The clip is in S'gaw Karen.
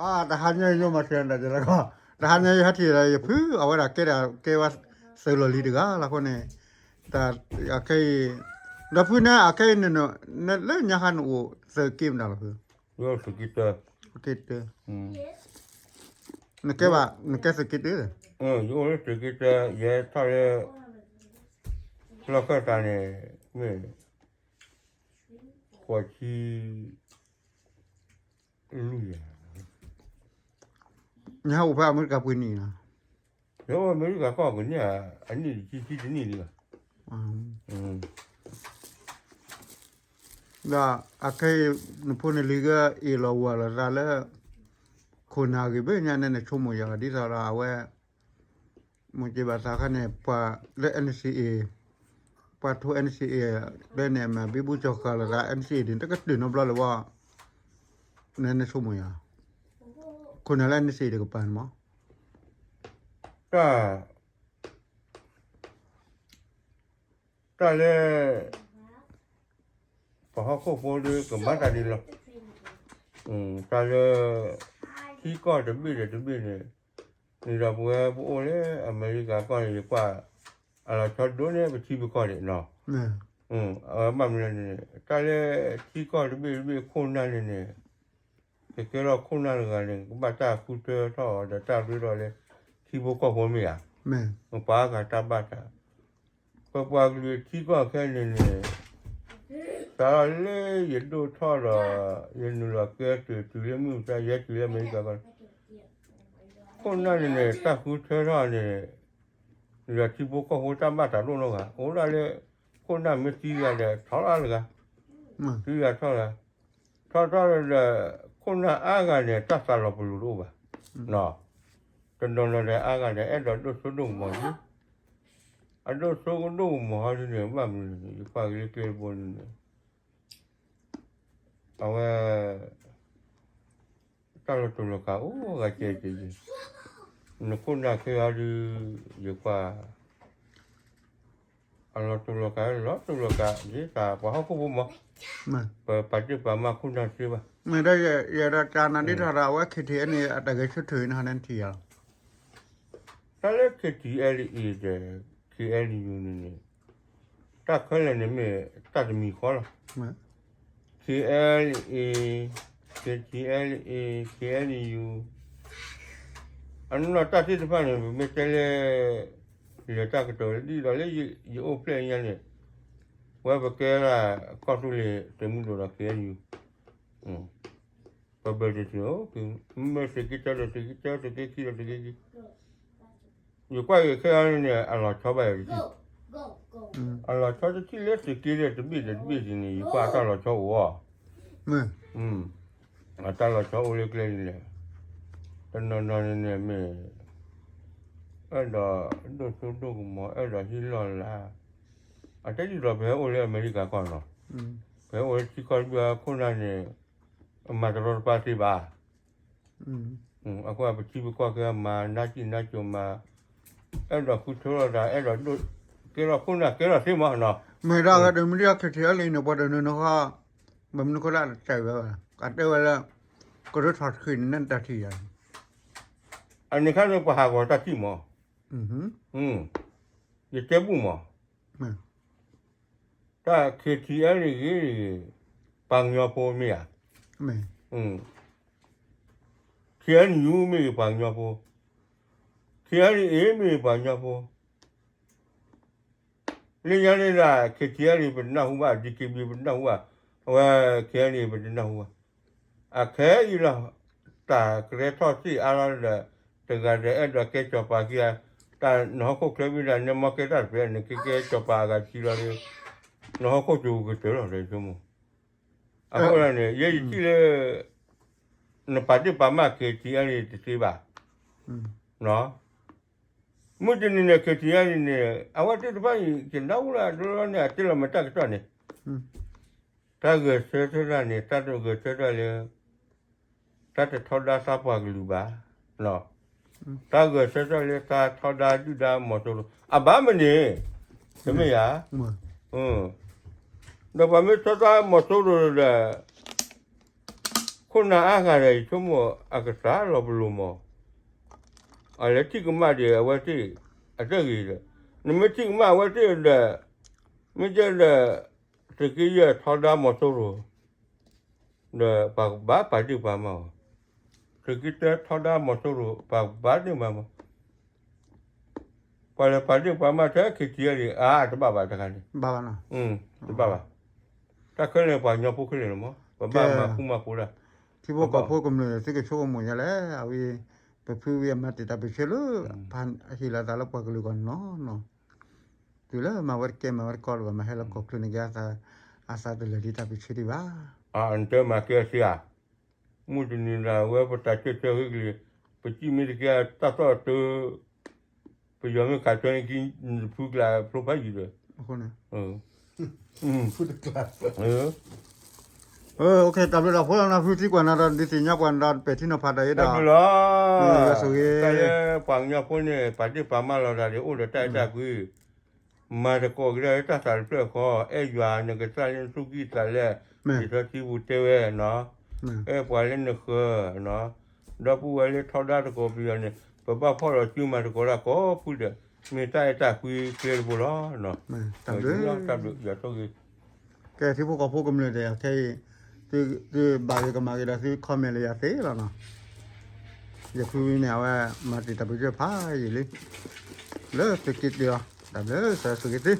အတဟါညါယိမၤစၢၤတၢ်ကလီၤကီၢ်, တဟါညါယဟဲထံၣ်ဒီးယဖု အဝဲဒၣ်ကဲဒၣ်ကဲဝဲသုးလီၢ်လံၤတဂၤလီၤအဃိန့ၣ်, တၢ်အခဲအံၤ, ဒီးဖုန့ၣ်အခဲအံၤန့ၣ် လၢညါခါနအိၣ်သုးက့မတၤလီၤဖု, သုးက့တၢ, နကဲဘၣ် နကဲသုးက့တၢ, ယအိၣ်လၢသုးက့တၢ ယဲထီၣ်လၢ လီၢ်ခၢၣ်သးန့ၣ် မ့ၢ် ဃိးဆံ လွံၢ်ယၤ, နဟဲအိၣ်ဖဲအမဲရကၤပှဲၤနံၣ်လီၤ, ယအိၣ်အမဲရကၤကီၢ်ကန့ၢ်ဧါ, အနံၣ်တဆံဆံတနံၣ်လံဘၣ်, ဒီးအခဲအံၤ နဖိနလံၤဂ့ၤအ့ၣ်လိာ်ဝီၤလိာ်သးလၢ ခိၣ်နၢ်ဂ့ၤဘၣ်ညါန့ၣ် နဆိကမိၣ်ယၤလီၤ ဒ်သိးဒီးအဝဲ မိၢ်က့ဘၣ်သးခါန့ၣ် ပှၤလၢ N C A, ပှၤထိ N C A လၢန့ၣ် မ့ၢ်ဘံဘူကၠီၤဃာ်လိာ်သး N C A ဒ်တကတၢၢ်နီတဘျီလၢၤဘၣ်, နဆိကမိၣ်ယၤ, ခိၣ်နၢ်လၢ N C A တကပၤန့ၣ်မး, တၢ် တၢ်လၢ ပှၤဟီၣ်ခိၣ်ဖိဒီးကမၤတၢ်ဒ်လီၤ, တၢ်လၢ ထံကီၢ်တဘ့ၣ်ဒီးတဘ့ၣ်န့ၣ်, န့ၣ်ဒီးပဝဲပအိၣ်လၢအမဲရကၤကီၢ်န့ၣ် ယကွၢ် အလီၤဆီဒိၣ်န့ၢ်ပထံပကီၢ်န့ၣ်နီၤ, အဝဲဘၣ်မနုၤလဲၣ်န့ၣ် တၢ်လၢထံကီၢ်တဘ့ၣ်တဘ့ၣ်ခိၣ်နၢ်န့ၣ်န့ၣ် ကကဲထီၣ်ခိၣ်နၢ်တဂၤန့ၣ် ကဘၣ်တၢ်ဃုထၢထီၣ်အီၤဒီးတၢ်ရ့ထီၣ်လၢ ထံဖိကီၢ်ဖိမ့ၢ်ဧါ, ပှၤအါဂၤတၢ်ဘၣ်တၢ်, ပပှၤကလုာ်ထံကီၢ်ခဲအံၤန့ၣ်န့ၣ် စးထီၣ်လၢယဒိၣ်ထီၣ်ဒီး ယနုာ်လီၤကဲတုၤတုၤလၢမုၢ်မဆါ ယဲတုၤလၢအမဲရကၤကီၢ်န့ၣ် ခိၣ်နၢ်န့ၣ်န့ၣ် တၢ်ဃုထၢထီၣ်န့ၣ် ဒီးထံဖိကီၢ်ဖိတၢ်ဘၣ်တၢ်ဒိၣ်နီတဂၤ အိၣ်ဒၣ်လၢ ခိၣ်နၢ်မ့ၢ်သံဂၤဒီးထီၣ်လၢတဂၤ, သံဂၤထီၣ်တဂၤ, ထီၣ်ထီၣ်ဒီး ခိၣ်နၢ်အါဂၤန့ၣ် တၢ်သးလီၤပလိာ်တအိၣ်ဘၣ်, တနီၤနီၤဒီးအါဂၤဒီး အဲၣ်ဒိးဒိၣ်စိဒိၣ်ကမီၤလံ, အဒိၣ်စိကဒိၣ်ကမီၤဟီဒ်န့ၣ် ဘၣ်မနုၤလဲၣ်န့ၣ် ယကွၢ်က့ၤလၢကျဲတဘိန့ၣ်န့ၣ် အဝဲ တၢ်လီၤတူာ်လီၤကာ်အိၣ်ဂၤကဲကဲကဲ, နခိၣ်နၢ်ခဲအံၤဒီး ယကွၢ် အလီၤတူာ်လီၤကာ် လီၤတူာ်လီၤကာ် ဒ်သိးပှၤဟီၣ်ခိၣ်ဖိမး, ပပာ်တ့ၢ်ပာ်မၤခိၣ်နၢ်တသ့ဘၣ်, မ့ၢ်ဒီးယဲဒီးတၢ်နၤဒ်ထီၣ်ဒီး အဝဲ K T L A န့ၣ် အတၢ်ဂဲၤဆၢထၢၣ်အံၤန့ၣ် ဟီဒ်န့ၣ်ထံၣ်ယၤလီၤ, တၢ်လၢ K T L A ဒီး K N U န့ၣ်န့ၣ် တၢ်ခဲလၢာ်န့ၣ်မ့ၢ် တၢ်တမံၤဃီလီၤ, K L A, K T L A, K N U အနီၢ်တၢ်သ့ၣ်တဖၣ်န့ၣ် ပမ့ၢ်တဲလၢ လဲၤတၢ်ကတိၤဒ်သိးလၢယအိၣ်ဖျဲၣ်ညါန့ၣ် ဝဲပကဲဒၣ်ကီၢ်သူလ့ၤသုးမုၢ်ဒိၣ်ဒီး K N U, ပဘၢၣ်တ့ၢ်တ့ၢ်, မ့ၢ်သုးက့တၢဒီးသုးက့တၢ, သုးက့ခံဒီးသုးက့ခံ, ယကွၢ်က့ၤခဲအံၤန့ၣ် အလီၤဆီဘၣ်ယၤတထံၣ်, အလီၤဆီတထံၣ်လၢသုးက့ဒီးတဘ့ၣ်ဒီးတဘ့ၣ်န့ၣ် ယကွၢ်အတၢ်လီၤဆီအိၣ်အီၤ, အတၢ်လီၤဆီအိၣ်လၢကျဲန့ၣ်လဲၣ်, တနီၤနီၤန့ၣ်န့ၣ်မ့ၢ် အဲၣ်ဒိးဒိၣ်စိဒိၣ်ကမီၤ အဲၣ်ဒိးဟံးလီၢ်လၤ, အတဲဒ်သိးပဟဲအိၣ်လၢအမဲရကၤကီၢ်နီၤ, ပဟဲအိၣ်လၢထံကီၢ်တဘ့ၣ်အခိၣ်နၢ်န့ၣ် အမၤတရီတပါသ့ဘၣ်, အဃိပထံပကီၢ်ကဲမၤနါစံၣ်နါစိၤမၤ, အဲၣ်ဒိးဃုထၢထီၣ်သး အဲၣ်ဒိးဒိၣ်ကဲထီၣ်ခိၣ်နၢ်ကဲထီၣ်သ့မးနီၤ, မ့ၢ်ဒၣ်ဂၤဒီးမ့ၢ်ဒ် K T L A န့ၣ် ပှၤတနီၤနီၤဃီ ဘၣ်မနုၤဃိလၢအတတဲဝဲဘၣ်, အတဲဝဲလၢ ကရၢထီၣ်တဃ့န့ၣ် နတၢ်ထံၣ်ယၤ, အန့ၣ်ခါန့ၣ် ပှၤဟးဂီၤတၢ်ထံၣ်မး, ယတဲဘူၣ်မး, တၢ် K T L A ဂ့ၤ ပှၤကညီဖိမ့ၢ်ဧါ, K N U မ့ၢ်ဂ့ၤပှၤကညီဖိ, K N A မ့ၢ်ဂ့ၤပှၤကညီဖိ, လၢညါန့ၣ်ဒၣ် K T L A ပတနၢ်ဟူဘၣ် D K B A ပတနၢ်ဟူဘၣ်, အဝဲ K N A ပတနၢ်ဟူဘၣ်, အခဲအံၤလီၤ, တၢ်ကရဲထီၣ်စ့ၢ်အါလီၤဒီး, တဂၤဒီးအဲၣ်ဒိးကဲစီၤပၤခံဂၤ, တၢ်နဟီၣ်ခိၣ်ချၢဘံၣ်ဒၣ် နမ့ၢ်ကဲတၢ်တဖျဲး နကဲကဲစီၤပၤအဂၤခံလီၤဒီး, နဟီၣ်ခိၣ်ကၠိကတၢၢ်လီၤဒီးဆိကမိၣ်, အဃိန့ၣ် ယဲယထံၣ်လၢ နပာ်တ့ၢ်ပာ်မၤ K T L A တသ့ဘၣ်, မုၢ်တနံၤန့ၣ် K T L A န့ၣ် အဝဲသ့ၣ်တဖၣ်အံၤ ယနၢ်ဟူလၢအဒိလီၤန့ၣ် အတဲလီၤမ့ၢ်တၢ်ကတီၢ်န့ၣ်, တၢ်ဂဲၤဆၢထၢၣ်တၢ်န့ၣ် တၢ်တဂဲၤဆၢထၢၣ်လၢ တၢ်တထီဒါသးပှၢ်ကလုာ်ဘၣ်, တၢ်ဂဲၤဆၢထၢၣ်လၢတၢ်ထီဒါဒုၣ်ဒါမီၤစိရိၤ အဘၣ်မနုၤန့ၣ်, တမ့ၢ်ဧါ, ဒီးပှၤမ့ၢ်ထီဒါမီၤစိရိၤဒီး ခိၣ် ခိၣ်နၢ်အါဂၤဒီး ယဆိကမိၣ်အကစၢ်လီၤပလိာ်မး, အလဲၤထံၣ်ကမၣ်ဒီးအဝဲသ့ၣ် အတဂ့ၤဒီး, နမ့ၢ်ထံၣ်ကမၣ်အဝဲသ့ၣ်ဒီး, မ့ၢ်တဲဒီး, သုးက့ယဲၢ်ထီဒါမီၤစိရိၤ, ဒီးပှၤကဘၣ်ပာ်ဒ့ၣ်ပာ်မၢ်အီၤ, သုးက့တၢထီဒါမီၤစိရိၤ ပှၤကဘၣ်ဒ့ၣ်ပာ်မၢ် ပှၤလဲၤပာ်ဒ့ၣ်ပာ်မၢ်ထဲ ခ့ထံအံၤ အါ တဘၣ်ဘၣ်တခါန့ၣ်, တဘၣ်ဘၣ်, တၢ်ခဲလၢာ်န့ၣ် ပှၤကညီဖိခဲလၢာ်လီၤမး, ပဘၣ်မၤဃူမၤဖိးဒၣ်, ထံဖိကီၢ်ဖိကမျၢၢ် သုကဆိကမိၣ်ယါလဲၣ်, အဝဲ, ပဖုဝံၤအမၤတံာ်တာ်ပ့ၤဆၢလၢ, ဟ့ၣ်လီၤသးလၢပှၤကလုာ်ဂီၢ်နီၢ်နီၢ်, တုၤလၢမၤဝဲတကဲမၤဝဲတကီလၢၤဘၣ် မၤဟဲလၢကီၢ်ချၢန့ၣ်က့ၤအသး, အသးတလဲၤဒ်တၢ်ပ့ၤဆၢဒံးဘၣ်. နတမၤကဲအစ့ဧါ, မုၢ်တနံၤလၢ်ဝဲပတၢ်ကၢၢ်ဆၢဂ့ၢ်ကလံၤ, ပစံၣ်မ့ၢ်တကဲတၢ်သီၣ်တၢ် ပယီၤမ့ၢ်ခးဆၢန့ၣ်က့ၤ နတဖုကျါဖျိဖးယံာ်ဒီး, တၢ်ဘျုးဒီးဖိလီၤ နဖုသံကွၢ်နၤဒီး ဒုးသ့ၣ်ညါပှၤနၤဒီး ပထံနီၤဖးတၢ်အံၤဒီး, တၢ်ဘျုးလီၤ, တၢ်လၢပှၤကညီဖိန့ၣ် ပာ်ဒ့ၣ်ပာ်မၢ်လီၤတၢ်ဒီး အိၣ်ဒီးတၢ်အဲၣ်တၢ်ကွံ, မၤသကိးက့ၤဒၣ်လၢတၢ်သးတဖျၢၣ်ဃီ, အဲၣ်ယွၤနကစၢ်လၢနသူၣ်ကံၢ်သးလဲ, ယထီထံပူၤတဲဝဲနီၤ, အဲၣ်ပှၤလၢနဃၢၤနီၤ, ဒီပုၢ်ဝဲၢ်လၢထီဒါသကိးပယီၤန့ၣ် ပဘၣ်ဖီၣ်လီၤစုမၤသကိးတၢ်ကိးဖုဒီး မ့ၢ်တၢ်အဲၣ်တၢ်ကွံကျဲတဘိလီၤ. တၢ်ဘျုး, တၢ်ဘျုး, ယွၤဆိၣ်ဂ့ၤ, ကဲထံဖိကီၢ်ဖိကမျၢၢ်ဒီး ခဲအံၤ, သုဘၣ်ဂ့ၤကမၣ်ဂ့ၤဒီးသု comment လၢယၤသ့လီၤနီၤ, ယဖုန့ၣ် အဝဲမၤတံာ်တာ်ပ့ၤဆၢဖးယံာ်လံ, လၢသုးက့တၢအီၤ တၢ်ဘျုး စၢၤသုးက့သ့